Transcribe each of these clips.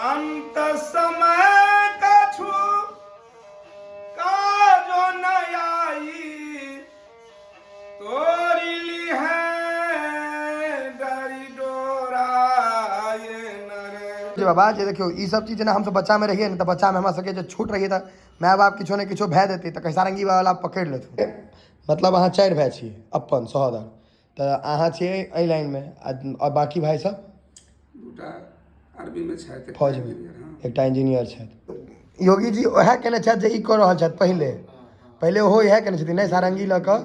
अंत समय कछु काजो न आई तोरी ली है डरी डोरा ये नर। जे बाबा जे देखियौ ई सब चीज जेना हमसब बच्चामे रहियै ने तऽ बच्चामे हमरा सबके जे छोट रहियै तऽ माय बाप किछो ने किछो भए देतै तऽ सारंगी वाला पकड़ि लेतै। मतलब अहाँ 4 भाय छियै अपन सहोदर, तऽ अहाँ छियै एहि लाइनमे आ बाकी भाय सब? दूटा आर्मीमे छथि, फौजमे, एकटा इंजीनियर छथि। योगी जी उएह केने छथि जे ई कऽ रहल छथि, पहिले पहिले ओहो इएह केने छथिन नहि सारंगी लऽ कऽ।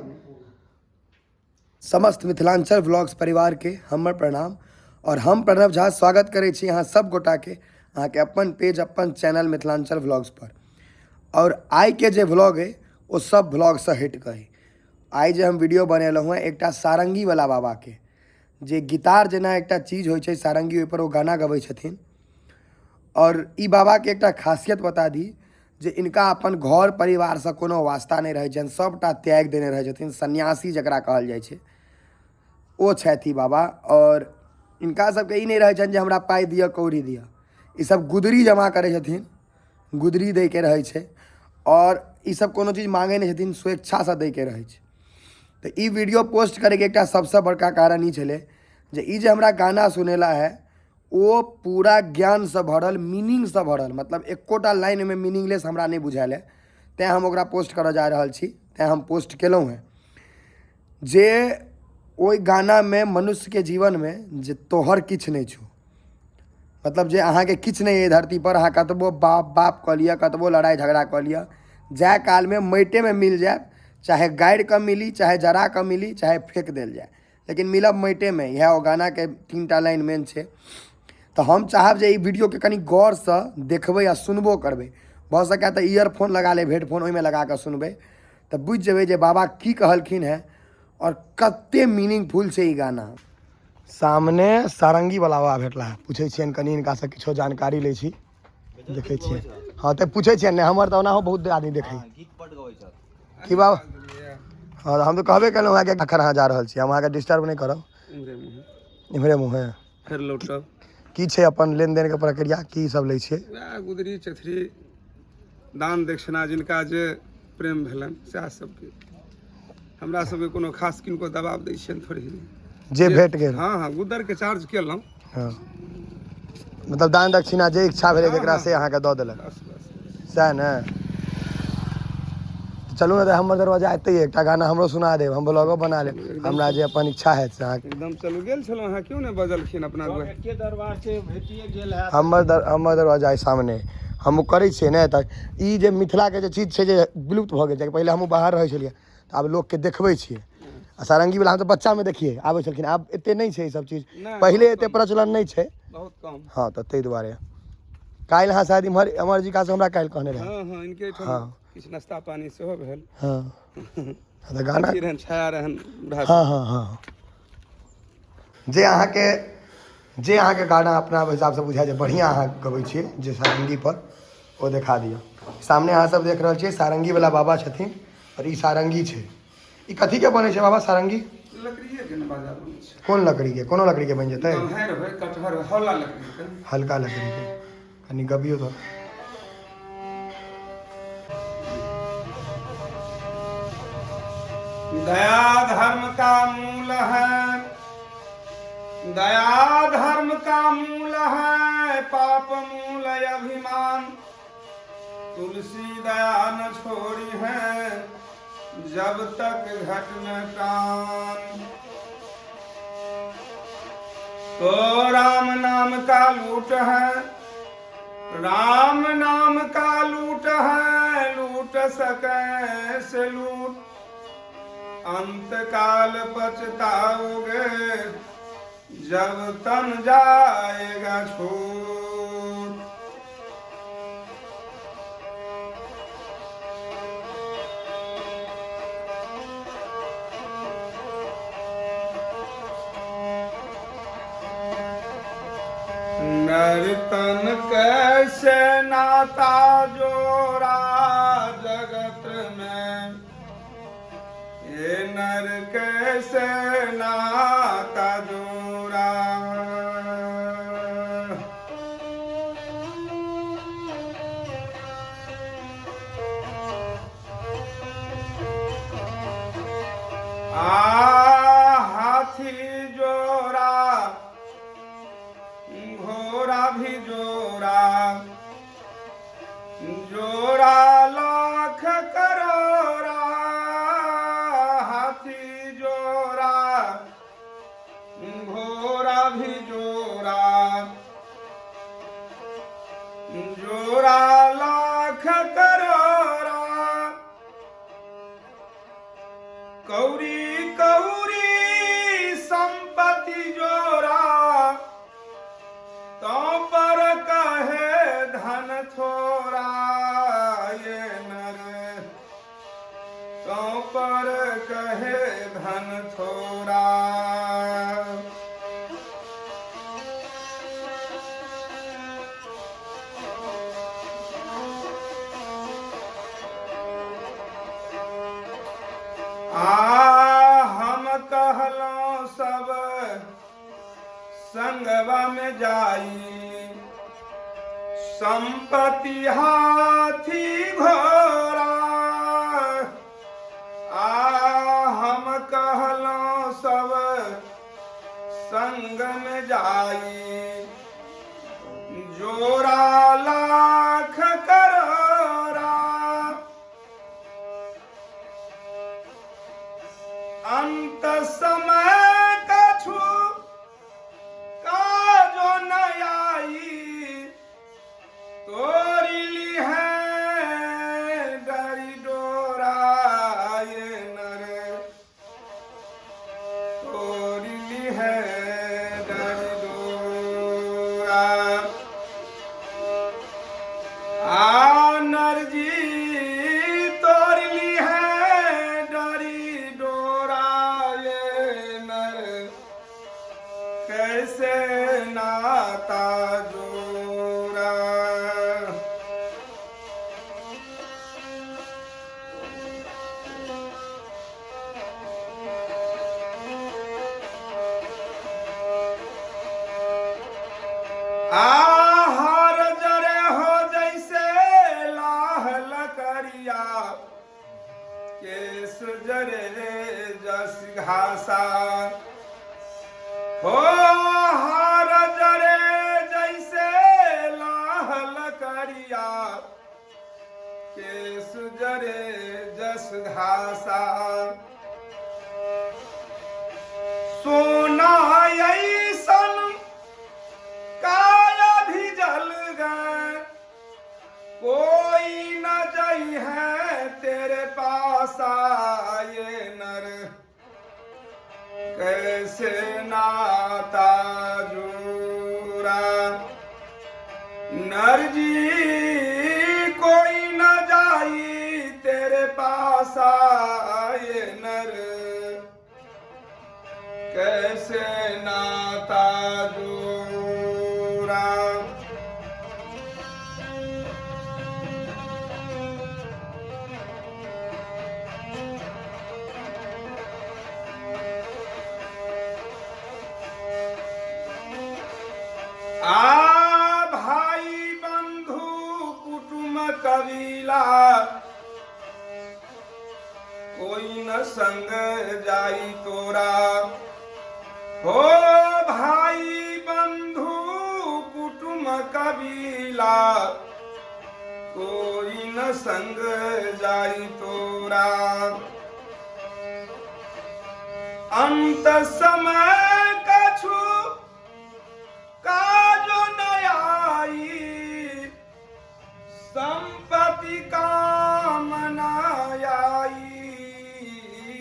समस्त मिथिलांचल व्लॉग्स परिवारके हमर प्रणाम और हम प्रणव झा स्वागत करै छी अहाँ सब गोटाके अहाँके अपन पेज अपन चैनल मिथिलांचल व्लॉग्स पर। और आइके जे व्लॉग अइ ओ सब व्लॉगसँ हटि कऽ अइ। आइ जे हम वीडियो बनेलहुँ हेँ एकटा सारंगीवला बाबाके, जे गिटार जेना एकटा चीज होइ छै सारंगी, ओहिपर ओ गाना गबै छथिन। और ई बाबाके एकटा खासियत बता दी जे इनका अपन घर परिवारसँ कोनो वास्ता नहि रहै छनि, सबटा त्यागि देने रहै छथिन, सन्यासी जकरा कहल जाइ छै ओ छथि ई बाबा। और इनका सबके ई नहि रहै छनि जे हमरा पाइ दिअ कौड़ी दिअ, ई सब गुदरी जमा करै छथिन, गुदरी दैके रहै छै। और ई सब कोनो चीज मांगै नहि छथिन, स्वेच्छासँ दैके रहै छै। तऽ ई वीडियो पोस्ट करैके एकटा सबसँ बड़का कारण ई छलै जे ई जे हमरा गाना सुनेला है ओ पूरा ज्ञानसँ भरल, मीनिंगसँ भरल, मतलब एकोटा लाइन ओहिमे मीनिंगलेस हमरा नहि बुझायल है, तैँ हम ओकरा पोस्ट करऽ जा रहल छी, तैँ हम पोस्ट केलहुँ हेँ। जे ओहि गानामे मनुष्यके जीवनमे जे तोहर किछु नहि छौ, मतलब जे अहाँके किछु नहि अइ धरतीपर, अहाँ कतबो बाप बाप कऽ लिअ, कतबो लड़ाइ झगड़ा कऽ लिअ, जाय कालमे माटिएमे मिल जायब, चाहे गाड़िकऽ मिली, चाहे जराकऽ मिली, चाहे फेक देल जाय, लेकिन मिलब माटिएमे। इएह ओ गानाके 3टा लाइन मेन छै। तऽ हम चाहब जे ई वीडियोके कनि गौरसँ देखबै आ सुनबो करबै, भऽ सकै तऽ ईयरफोन लगा लेब, हेडफोन ओहिमे लगा कऽ सुनबै तऽ बुझि जेबै जे बाबा की कहलखिन हेँ आओर कते मीनिंगफुल छै ई गाना। सामने सारंगी वाला बाबा भेटला, पूछै छियनि कनि हिनकासँ किछो जानकारी लै छी, देखै छियै। हँ तऽ पूछै छियनि ने, हमर तऽ ओनाहो बहुत आदमी देखै की बाबा। हँ हम तऽ कहबे केलहुँ अहाँके अखन अहाँ जा रहल छी, हम अहाँके डिस्टर्ब नहि करब। इम्हरे मुँहे फेर लौटब। की छै अपन लेनदेन के प्रक्रिया, की सब लै छियै? वएह गुदरी चथरी दान दक्षिणा जिनका जे प्रेम भेलनि सएह सबके। हमरा सबके कोनो खास किनको दबाव दै छियनि थोड़े ही, जे भेट गेल। हँ हँ गुदर के चार्ज केलहुँ। हँ मतलब दान दक्षिणा जे इच्छा भेलै जकरा से अहाँके दऽ देलक, बस बस सएह ने। चलू ने तऽ हमर दरवाजा एतै, एकटा गाना हमरो सुना देब, हम ब्लॉगो बना लेब, हमरा जे अपन इच्छा हैत से अहाँके। एकदम चलू। गेल छलहुँ अहाँ, क्यों नहि बजलखिन अपना दुआरि? एके दरबार से भेटिए गेल है। हमर दरवाजा अइ सामने। हम करै छियै ने तऽ ई जे मिथिलाके जे चीज छै जे विलुप्त भऽ गेल छै। पहिले हमहूँ बाहर रहै छलियै तऽ आब लोकके देखबै छियै। आ सारंगी वला हम तऽ बच्चामे देखियै आबै छलखिन, आब एते नहि छै ई सब चीज, पहिले एते प्रचलन नहि छै, बहुत कम। हँ तऽ ताहि दुआरे काल्हि अहाँ शायद इम्हर अमर जी कासँ हमरा काल्हि कहने रहै। हँ हँ इनके एहिठाम हँ किछु नाश्ता पानी सेहो भेल। हँ तऽ गाना अथी रहनि, छाया रहनि बूढ़ा। हँ हँ हँ जे अहाँके गाना अपना हिसाबसँ बुझाय जे बढ़िआँ अहाँ गबै छियै जे सारंगी पर, ओ देखा दिअ। सामने अहाँ सब देख रहल छियै सारंगी वाला बाबा छथिन और ई सारंगी छै। ई कथी के बनै छै बाबा सारंगी? लकड़िए के ने बाजा बनै छै। कोन लकड़ी के? कोनो लकड़ी के बनि जेतै? गम्हैर होय, कटहर होय, हौला लकड़ी के। हल्का लकड़ी के। कनि गबियौ तऽ। दया धर्म का मूल है, दया धर्म का मूल है, पाप मूल अभिमान। तुलसी दया न छोड़ी है, जब तक घट न प्राण। तो राम नाम का लूट है, राम नाम का लूट है, लूट सके से लूट। अंत काल पछताओगे, जब तन जाएगा छूट। नर्तन कैसे नाता जोड़ा जगत में, ये नर कैसे नाता जोड़ा। जोरा, जोरा लाख करोरा, हाथी जोरा घोड़ा भी जोरा, जोरा लाख करोरा, कौरी कौरी संपत्ति जोरा, तो पर कहे धन थोरा ये नर, तो पर कहे धन थोरा। आ हम कहलौं सब संगवा में जाई, संपत्ति हाथी घोड़ा, आ हम कहलौं सब संग में जाई, जोरा लाख करोरा, अंत समय कछु काजो न आई, तोरी ली है डरी डोरा ये नर, तोरी ली है डरी डोरा, आ नर जी तोरी ली है डरी डोरा ये नर, कैसे नाता जोरा। आहार जरे हो जैसे लाह लकरिया, केस जरे जस घासा, हो हार जरे जैसे लाह लकरिया, केस जरे जस घासा, सोना ऐसन काया भी जल गए, कोई न जई है तेरे पास आए नर, कैसे नाता जोरा, नर जी कोई न जाई तेरे पास आए नर, कैसे नाता जोरा। आ भाई बंधु कुटुम कबीला, कोई न संग जाई तोरा, हो भाई बंधु कुटुम कबीला, कोई न संग जाई तोरा, अंत समय कछु काजो न आई, संपत्ति काम न आई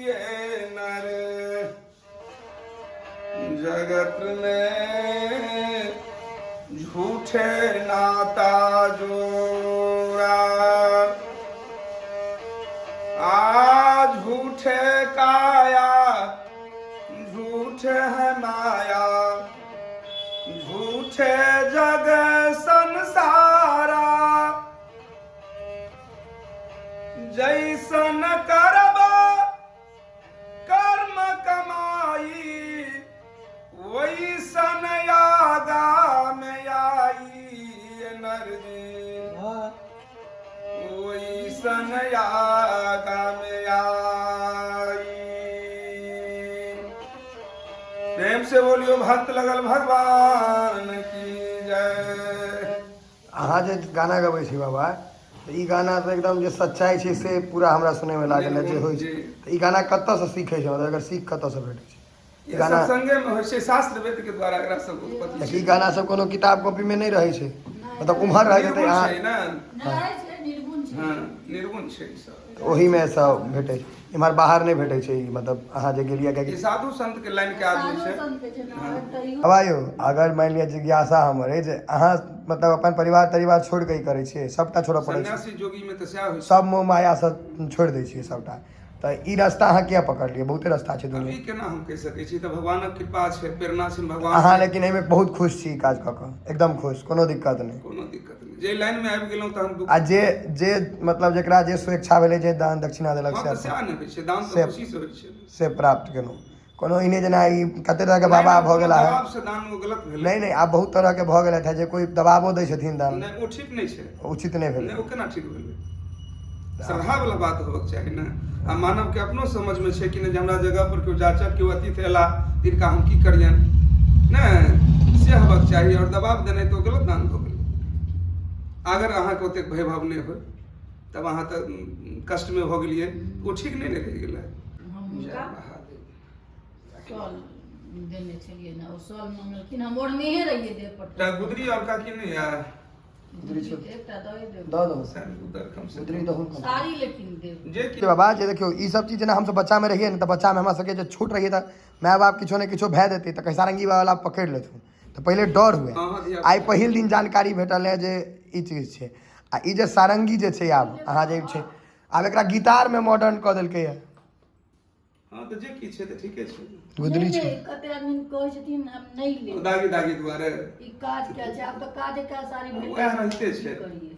ये नर, जगत में झूठे नाता जोरा, आ झूठे काया झूठे है माया, झूठे जग संसारा, जैसन करबा कर्म कमाई, वैसन यागा में आई नर जी, हाँ। वैसन यागा में आई। प्रेम से बोलियो भक्त लगल भगवान की जय। अहाँ जे गाना गबै छी बाबा, तऽ ई गाना तऽ एकदम जे सच्चाइ छै से पूरा हमरा सुनैमे लागल जे होइ छै। तऽ ई गाना कतऽसँ सीखै छै, मतलब एकर सीख कतऽसँ भेटै छै ई ई गाना? सत्संगे मे होइ छै, शास्त्र वेद के द्वारा एकरा सब उत्पत्ति कियाकि छै। ई गाना सब कोनो किताब कॉपीमे नहि रहै छै, मतलब उम्हर रहै छै निर्गुण अहाँ छै ने। नहि छै, निर्गुण छै। हँ, निर्गुण छै ई सब। तऽ ओहीमे सँ भेटै छै, इम्हर बाहर नहि भेटै छै ई। मतलब अहाँ जे गेलियै ई कियाकि साधु संत के लाइन के आदमी साधु छै। संत के छै ने, तऽ इहो। बाबा यौ, अगर मानि लिअ जिज्ञासा हमर अइ जे अहाँ मतलब अपन परिवार तरिवार छोड़ि कऽ ई करै छियै, सभटा छोड़ऽ पड़ै छै? सन्यासी जोगी मे तऽ सएह होइ छै। सब मोह मायासँ छोड़ि दै छियै सभटा, तऽ ई रास्ता अहाँ किया पकड़लियै? बहुते रास्ता छै आब दुनिया। ई केना हम कहि सकै छी, तऽ भगवानक कृपा छै, प्रेरणा छै भगवान। अहाँ लेकिन एहिमे बहुत खुश छी ई काज कऽ कऽ? एकदम खुश, कोनो दिक्कत नहि? कोनो दिक्कत नहि, जे लाइन मे आबि गेलहुँ तहन दुःख आ जे जे मतलब जकरा जे स्वेच्छा भेलै, जे दान दक्षिणा देलक हँ, से तऽ सएह ने होइ छै, दान तऽ खुशी से होइ छै। से प्राप्त केलहुँ। कोनो ई नहि जेना ई कते तरहके बाबा भऽ गेला है। दबाव से दान ओ गलत भेलै। नहि नहि, आब बहुत तरहके भऽ गेलथि है जे कोइ दबावो दै छथिन दान। नहि, ओ ठीक नहि छै। उचित नहि भेलै। नहि, ओ केना ठीक भेलै? श्रद्धा वाला बात होबक चाही ने। आ मानव के अपनो समझ में छै कि नहि जे हमरा जगह पर केओ जाचक, केओ अतिथि एला, तिनका हम की करियनि? नहि, से होबक चाही। आओर दबाव देनाइ तऽ ओ गलत दान भऽ गेलै। अगर अहाँके ओतेक भयभाव नहि होय तब अहाँ तऽ कष्टमे भऽ गेलियै, ओ ठीक नहि ने रहि गेलै। हम जय हुनका महादेव। शॉल देने छलियै ने, ओ शॉल मंगलखिन, हम ओढ़नेहे रहियै देह पर। एकटा गुदरी आओर काकी नहि यऽ? गुदरी छै। एकटा दऽ देब। दऽ दहु। सएह गुदर कम से गुदरी कम। दहु कम। साड़ी लेकिन देब। जे कि बाबा जे देखियौ, ई सब चीज जेना हमसब बच्चामे रहियै ने, तऽ बच्चामे हमरा सबके जे छोट रहियै तऽ माय बाप किछो ने किछो भए देतै तऽ कहीं सारंगी वाला पकड़ि लेथुन, तऽ पहिले डर हुए। हँ, धिया। आइ पहिल दिन जानकारी भेटल है जे ई चीज छै। आ ई जे सारंगी जे छै, आब अहाँ जे छै, आब एकरा गिटारमे मॉडर्न कऽ देलकै है। हँ, तऽ जे किछु छै तऽ ठीके छै। गुदरी नहि, छै। नहि, कते आदमी कहै छथिन हम नहि लेब। दागी दागी दुआरे। ई काज कयल छै, आब तऽ काजे काज साड़ी भेटै वएह छै, रहिते की छै। करियै?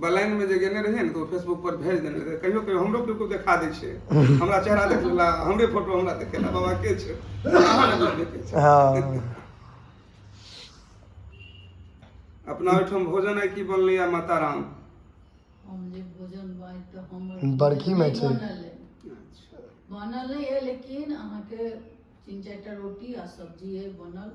बलाइन में जे गेने रहियै ने, तऽ ओ फेसबुक पर भेज देने रहै। कहियो कहियो हमरो केओ केओ देखा दै छै, हमरा चेहरा देख लेला, हमरे फोटो हमरा देखेला, बाबा के छै, अहाँ ने बुझबै के छै। अपना ओहिठाम भोजन आइ की बनलै या माता राम? हम जे भोजन बाइ तऽ हमर बरखीमे नहि छै। बनल अइ। बनल नहि अइ, लेकिन अहाँके तीन चारि टा रोटी आ सब्जी अइ बनल।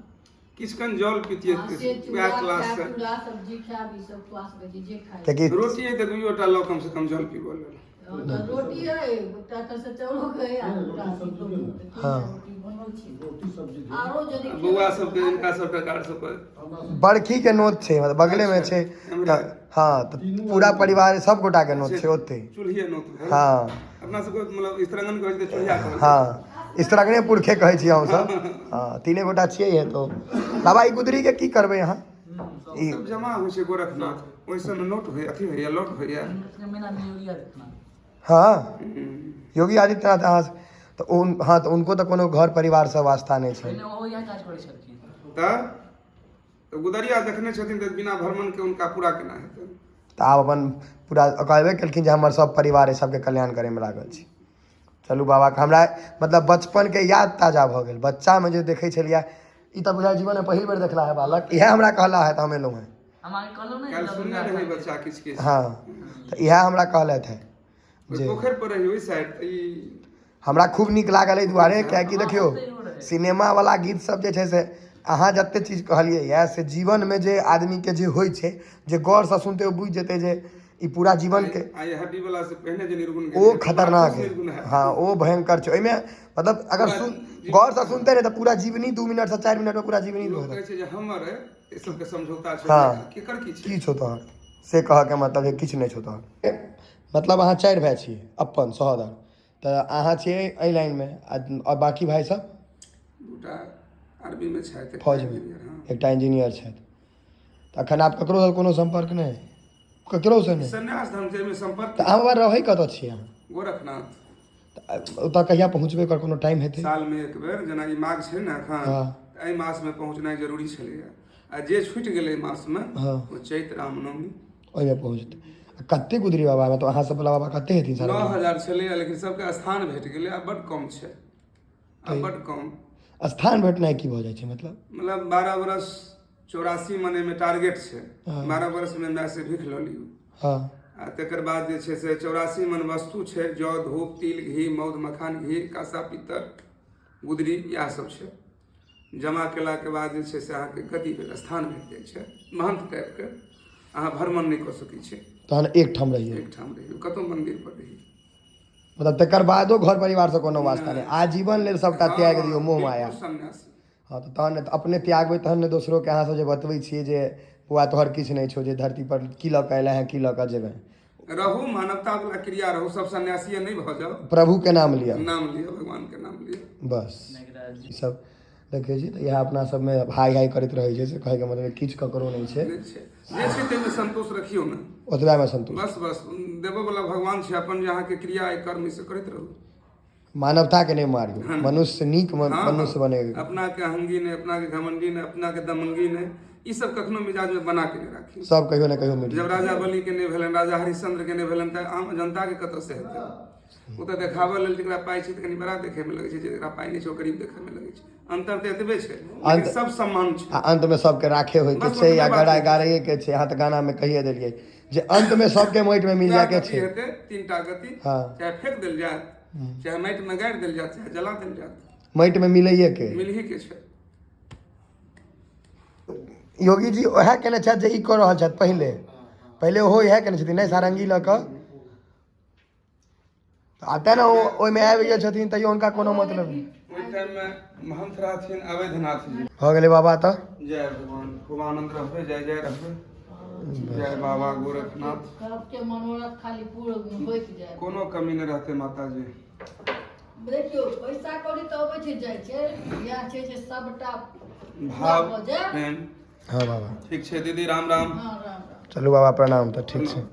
किछु कन जल पीतियै। आ से वएह चूड़ा क्लास खायब, से चूड़ा सब्जी खायब, ई सब खुआ सकै छी जे खाय। कियाकि रोटी अइ तऽ दुइयो टा लऽ कम से कम जल पीबऽ लेल। हँ, तऽ रोटी अइ, एकटा तऽ से चाउरोके अइ आ दूटा अथी रोटी बनल छै। रोटी सब्जी। आरो यदि आ बौआ सबके हिनका सबके कार सबके बरखी के नोत छै, मतलब बगलेमे छै तऽ हँ, तऽ पूरा परिवार सब गोटा के नोत छै ओते। चूल्हिए नोत भेल। अपना सबके मतलब स्त्रंगन कहै छै तऽ चूल्हिया कहल। हँ, स्त्रगणे पुरखे कहै छियै हमसब। हँ, तीने गोटा छियै हे। तो बाबा, ई गुदरी के की करबै अहाँ ई? सब जमा होइ छै गोरखनाथ, ओहि सबमे नोट होइया, अथी होइया, लोट होइया। हँ, योगी आदित्यनाथ अहाँ तऽ उन, हँ, तऽ उनको तऽ कोनो घर परिवारसँ वास्ता नहि छै। पहिने ओहो इएह काज करै छलखिन। तऽ गुदरिया देखने छथिन तऽ बिना भ्रमण के हुनका पूरा केना हेतै? तऽ आब अपन पूरा कहबे केलखिन जे हमर सब परिवार अइ, सबके कल्याण करैमे लागल छी। चलू बाबा, हमरा मतलब बचपनके याद ताजा भऽ गेल। बच्चामे जे देखै छलियै, ई तऽ बुझाइ जीवनमे पहिल बेर देखला है बालक। इएह हमरा कहला है तऽ हम एलहुँ हेँ। हम अहाँके कहलहुँ ने। काल्हि सुनने रही बच्चा किछु किछु। हँ, तऽ इएह हमरा कहलथि है ओहि जे पोखरि पर रही ओहि साइड तऽ ई हमरा खूब नीक लागल एहि दुआरे कियाकि देखियौ, सिनेमावला गीत सब जे छै से अहाँ जते चीज कहलियै यए से जीवनमे जे आदमीके जे होइ छै, जे गौरसँ सुनतै ओ बुझि जेतै जे ई पूरा जीवनके आइ हड्डी वाला से पहिने जे निर्गुण ओ गेलियै, खतरनाक निर्गुण है। है। हाँ, ओ भयंकर छै। ओहिमे मतलब अगर सुन गौरसँ सुनते रहे तऽ पूरा जीवनी 2 मिनटसँ 4 मिनटमे पूरा जीवनी लोक भऽ कहै छै जे हमर अइ, ई सबके समझौता छै। केकर की छै? की छौ तोहर से कहऽके मतलब जे किछु नहि छौ तोहर। मतलब अहाँ चारि भाय छियै अपन सहोदर, तऽ अहाँ छियै एहि लाइनमे आ बाँकी भाय सब? दूटा आर्मी मे छथि, एकटा फौजमे। इंजीनियर, हँ। एकटा इंजीनियर छथि। तऽ एखन आब ककरोसँ कोनो सम्पर्क नहि, ककरोसँ नहि? सन्यास धर्म छै, एहिमे सम्पर्क। तऽ अहाँ रहै कतऽ छियै अहाँ? गोरखनाथ। तऽ ओतऽ कहिया पहुँचबै, ओकर कोनो टाइम हेतै? सालमे एक बेर, जेना ई माघ छै ने एखन, तऽ एहि मासमे पहुँचनाइ जरूरी छलैया आ जे छुटि गेलै मासमे, ओ चैत रामनवमी ओहिमे पहुँचतै। आ कते गुदरी बाबा, मतलब अहाँ सब वला बाबा कते हेथिन सारा? 9000 छलैया, लेकिन सबके स्थान भेट गेलै, आब बड्ड कम छै, आब बड्ड कम। स्थान भेटनाइ की भऽ जाइ छै मतलब? मतलब 12 बरस 84 मनेमे टारगेट छै, 12 वर्षमे माय से भीख लऽ लियौ। आ तकर बाद जे छै से 84 मन वस्तु छै, जौ, धूप, तिल, घी, मौध, मखान, घी, काँसा, पित्तर, गुदरी, इएह सब छै। जमा केलाके बाद जे छै से अहाँके गति स्थान भेट जाइ छै, महंथ टाइपके। अहाँ भ्रमण नहि कऽ सकै छी। तहन एकठाम रहियौ। एकठाम रहियौ, कतहु मन्दिर पर रहियौ। मतलब तकर बादो घर परिवारसँ कोनो वास्ता नहि, आजीवन लेल सबटा त्यागि दियौ मोह माया। सन्यासी। हँ, तऽ तहन अपने त्यागबै तहन ने दोसरोके। अहाँ सब जे बतबै छियै जे बौआ तोहर किछु नहि छौ, जे धरती पर की लऽ कऽ एलै हेँ, की लऽ कऽ जेबै। रहू, मानवता वाला क्रिया रहू, सब सन्यासीए नहि भऽ जाउ। प्रभुके नाम लिअ। नाम लिअ, भगवानके नाम लिअ। बस ई सब देखै छी तऽ इएह अपना सबमे हाइ हाइ करैत रहै छै। से कहैके मतलब किछु ककरो नहि छै। नहि छै, जे छै ताहिमे संतोष रखियौ ने। ओतबेमे संतोष। बस बस, देबो वाला भगवान छै। अपन जे अहाँके क्रिया अइ, कर्म से करैत रहू। मानवताके नहि मारियौ, मनुष्य नीक मनुष्य बनेके। अपना के अहंगी नहि, अपना के घमंडी नहि, अपना के दमंगी नहि, ई सब कखनो मिजाज में बना के नहि राखी। सब कहियो ने कहियो मिट जब राजा बलि के नहि भेलनि, राजा हरिश्चंद्र के नहि भेलनि, तऽ आम जनता के कतऽ से हेतै? ओ तऽ देखाबऽ लेल, जकरा पाइ छै तऽ कनि बड़ा देखैमे लगै छै, जकरा पाइ नहि छै ओ गरीब देखैमे लगै छै। अन्तर तऽ एतबे छै, लेकिन सब सम्मान छै। आ अंतमे सबके राखे होइके बस छै या ओतबे बात गड़ाइ छै। गाड़ैके छै। अहाँ तऽ गानामे कहिए देलियै जे अंतमे सबके माटिमे मिल जायके गति छै। हेतै, तीनटा गति। चाहे फेंक देल जायत, चाहे माटि में गाड़ि देल जायत, चाहे जला देल जायत। माटिमे मिलैएके। मिलही के छै। योगी जी उएह केने छथि जे ई कऽ रहल छथि। पहिले पहिले ओहो इएह केने छथिन नहि, सारंगी लऽ कऽ आ तेँ ने ओ ओहिमे आबि गेल छथिन, तैयो हुनका कोनो मतलब नहि। ओहि टाइम में महंत रहथिन अवैधनाथ जी। भऽ गेलै बाबा तऽ। जय भगवान, खूब आनंद रहबै, जय जय रहबै, जय बाबा गोरखनाथ। सबके मनोरथ खाली पूर्ण होइत जाय। कोनो कमी नहि रहतै माताजी। देखियौ, पैसा कौड़ी तऽ अबै छै जाइ छै, इएह छै जे सबटा पूरा भाव भऽ जाय। प्रेम। हँ बाबा। ठीक छै दीदी, राम राम। हँ, राम राम। चलू बाबा, प्रणाम। तऽ ठीक छै।